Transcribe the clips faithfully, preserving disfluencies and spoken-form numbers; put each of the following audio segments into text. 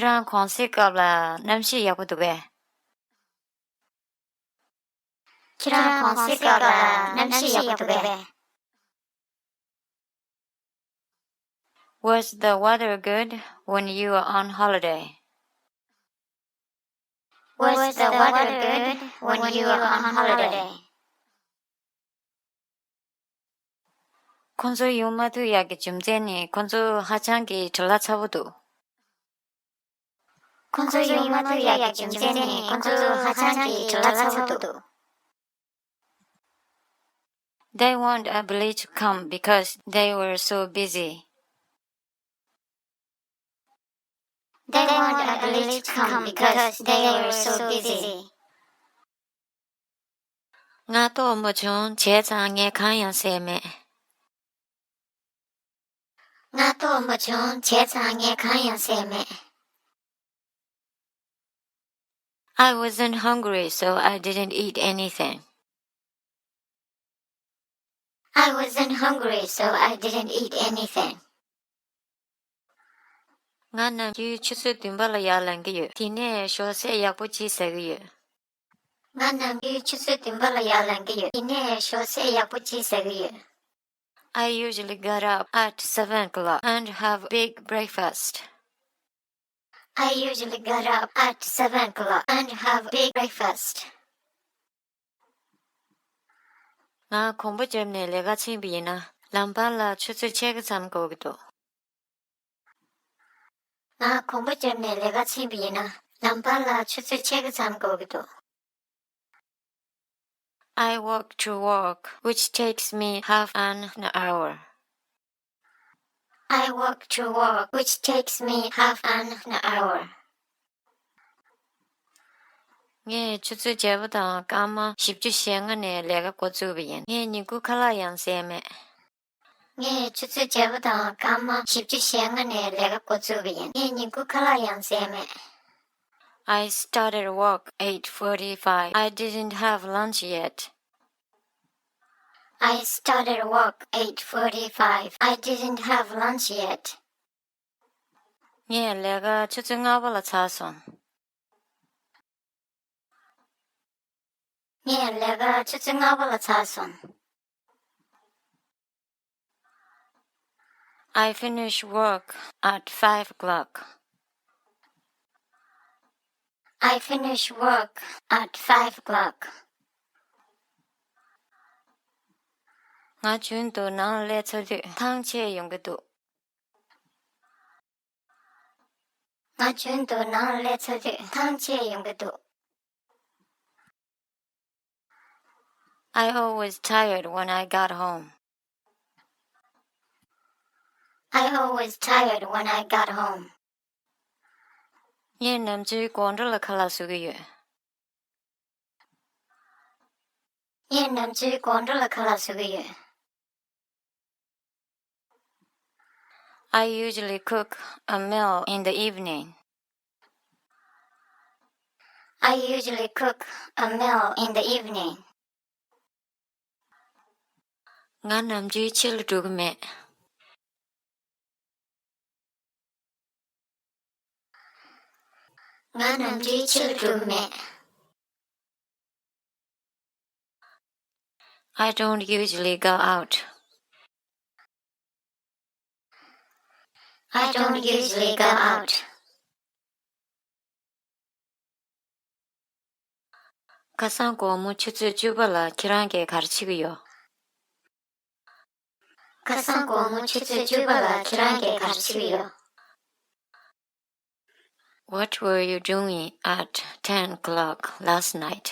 ཁྱེད་རང་གུང་སེང་སྐབས་ལ་གནམ་གཤིས་ཡག་པོ་འདུག་གས། ཁྱེད་རང་གུང་སེང་སྐབས་ལ་གནམ་གཤིས་ཡག་པོ་འདུག་གས། Was the weather good when you were on holiday? Was the weather good when you were on holiday? ཁོང་ཚོ་ཡོང་མ་ཐུབ་ཡག་གི་རྒྱུ་མཚན་ནི་ཁོང་ཚོ་ཧ་ཅང་གི་བྲེལ་བ་ཚ་པོ་འདུག་ཁོང་ཚོ་ཡོང་མ་ཐུབ་ཡག་གི་རྒྱུ་མཚན་ནི་ཁོང་ཚོ་ཧ་ཅང་གི་བྲེལ་བ་ཚ་པོ་འདུག They weren't able to come because they were so busy. They weren't able to come because they were so busy. ང་ལྟོགས་མ་བྱུང་བྱས་ཙང་ངས་གང་ཡང་ཟས་མེད། ང་ལྟོགས་མ་བྱུང་བྱས་ཙང་ངས་གང་ཡང་ཟས་མེད། I wasn't hungry, so I didn't eat anything. I wasn't hungry, so I didn't eat anything. ང་ནམ་རྒྱུན་ཆུ་ཚོད་བདུན་པ་ལ་ཡར་ལངས་ཀྱི་ཡོད། དེ་ནས་ཞོགས་ཟས་ཡག་པོ་ཅིག་ཟ་གི་ཡོད། ང་ནམ་རྒྱུན་ཆུ་ཚོད་བདུན་པ་ལ་ཡར་ལངས་ཀྱི་ཡོད། དེ་ནས་ཞོགས་ཟས་ཡག་པོ་ཅིག་ཟ་གི་ཡོད། I usually get up at seven o'clock and have big breakfast. I usually get up at seven o'clock and have big breakfast. ང་གོམ་པ་བརྒྱབ་ནས་ལས་ཀ་ཕྱིན་པ་ཡིན་ན་ལམ་བར་ལ་ཆུ་ཚོད་ཕྱེད་ཀ་ཙམ་འགོར་གྱི་འདུག་ང་གོམ་པ་བརྒྱབ་ནས་ལས་ཀ་ཕྱིན་པ་ཡིན་ན་ལམ་བར་ལ་ཆུ་ཚོད་ཕྱེད་ཀ་ཙམ་འགོར་གྱི་འདུག I walk to work, which takes me half an hour. I walk to work, which takes me half an hour. ངས་ཆུ་ཚོད་བརྒྱད་པ་དང་སྐར་མ་བཞི་བཅུ་ཞེ་ལྔ་ནས་ལས་ཀ་འགོ་བཙུགས་པ་ཡིན། ངས་ཉིན་གུང་ཁ་ལག་ཡང་ཟས་མེད། ངས་ཆུ་ཚོད་བརྒྱད་པ་དང་སྐར་མ་བཞི་བཅུ་ཞེ་ལྔ་ནས་ལས་ཀ་འགོ་བཙུགས་པ་ཡིན། ངས་ཉིན་གུང་ཁ་ལག་ཡང་ཟས་མེད། I started work eight forty-five. I didn't have lunch yet. I started work eight forty-five. I didn't have lunch yet. ངས་ལས་ཀ་ཆུ་ཚོད་ལྔ་པ་ལ་ཚར་སོང་། ངས་ལས་ཀ་ཆུ་ཚོད་ལྔ་པ་ལ་ཚར་སོང་། I finish work at five o'clock. I finish work at five o'clock. ང་རྒྱུན་དུ་ནང་ལ་སླེབས་ཚར་དུས་ཐང་ཆད་ཡོང་གི་འདུག་ང་རྒྱུན་དུ་ནང་ལ་སླེབས་ཚར་དུས་ཐང་ཆད་ཡོང་གི་འདུག I always tired when I got home. I always tired when I got home. ངས་ནམ་རྒྱུན་དགོང་དྲོ་ལ་ཁ་ལག་བཟོ་གི་ཡོད། ངས་ནམ་རྒྱུན་དགོང་དྲོ་ལ་ཁ་ལག་བཟོ་གི་ཡོད། I usually cook a meal in the evening. I usually cook a meal in the evening. ང་ནམ་རྒྱུན་ཕྱི་ལ་འགྲོ་གི་མེད། ང་ནམ་རྒྱུན་ཕྱི་ལ་འགྲོ་གི་མེད། I don't usually go out. I don't usually go out. ཁ་སང་དགོང་མོ་ཆུ་ཚོད་བཅུ་པ་ལ་ཁྱེད་རང་གིས་ག་རེ་བྱེད་ཀྱི་ཡོད། ཁ་སང་དགོང་མོ་ཆུ་ཚོད་བཅུ་པ་ལ་ཁྱེད་རང་གིས་ག་རེ་བྱེད་ཀྱི་ཡོད། What were you doing at ten o'clock last night?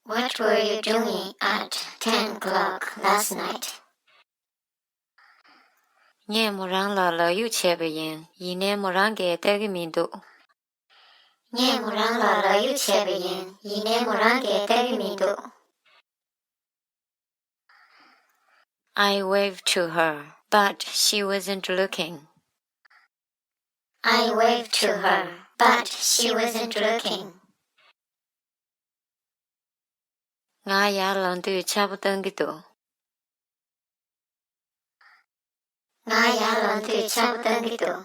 What were you doing at ten o'clock last night? ངས་མོ་རང་ལ་ལག་གཡུག་བྱས་པ་ཡིན། ཡིན་ནའི་མོ་རང་གིས་ལྟ་གི་མི་འདུག་ངས་མོ་རང་ལ་ལག་གཡུག་བྱས་པ་ཡིན། ཡིན་ནའི་མོ་རང་གིས་ལྟ་གི་མི་འདུག I waved to her, but she wasn't looking. I waved to her, but she wasn't looking. ང་ཡར་ལངས་དུས་ཕྱག་པོ་བཏང་གི་འདུག་ང་ཡར་ལངས་དུས་ཕྱག་པོ་བཏང་གི་འདུག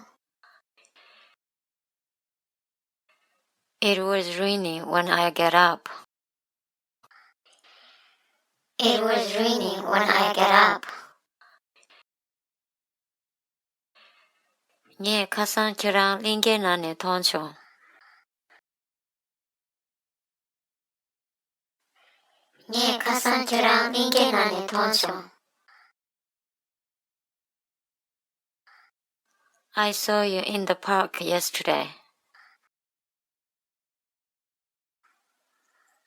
It was raining when I got up. It was raining when I got up. ངས་ཁ་སང་ཁྱེད་རང་གླིང་གའི་ནང་ནས་མཐོང་བྱུང་། ངས་ཁ་སང་ཁྱེད་རང་གླིང་གའི་ནང་ནས་མཐོང་བྱུང་། I saw you in the park yesterday.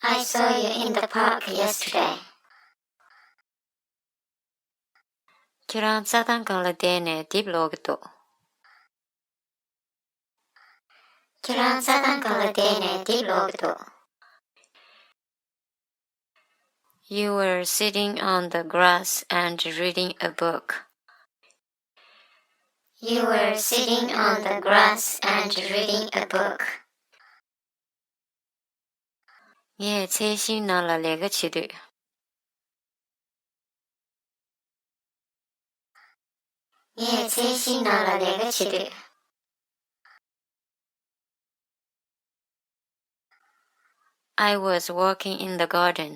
I saw you in the park yesterday. ཁྱེད་རང་རྩྭ་ཐང་སྒང་ལ་བསྡད་ནས་དེབ་ཀློག་གི་འདུག་ཁྱེད་རང་རྩྭ་ཐང་སྒང་ལ་བསྡད་ནས་དེབ་ཀློག་གི་འདུག You were sitting on the grass and reading a book. You were sitting on the grass and reading a book. ངས་ཚལ་ཤིང་ནང་ལ་ལས་ཀ་བྱེད་དུས། ངས་ཚལ་ཤིང་ནང་ལ་ལས་ཀ་བྱེད་དུས། I was working in the garden.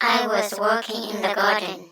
I was working in the garden.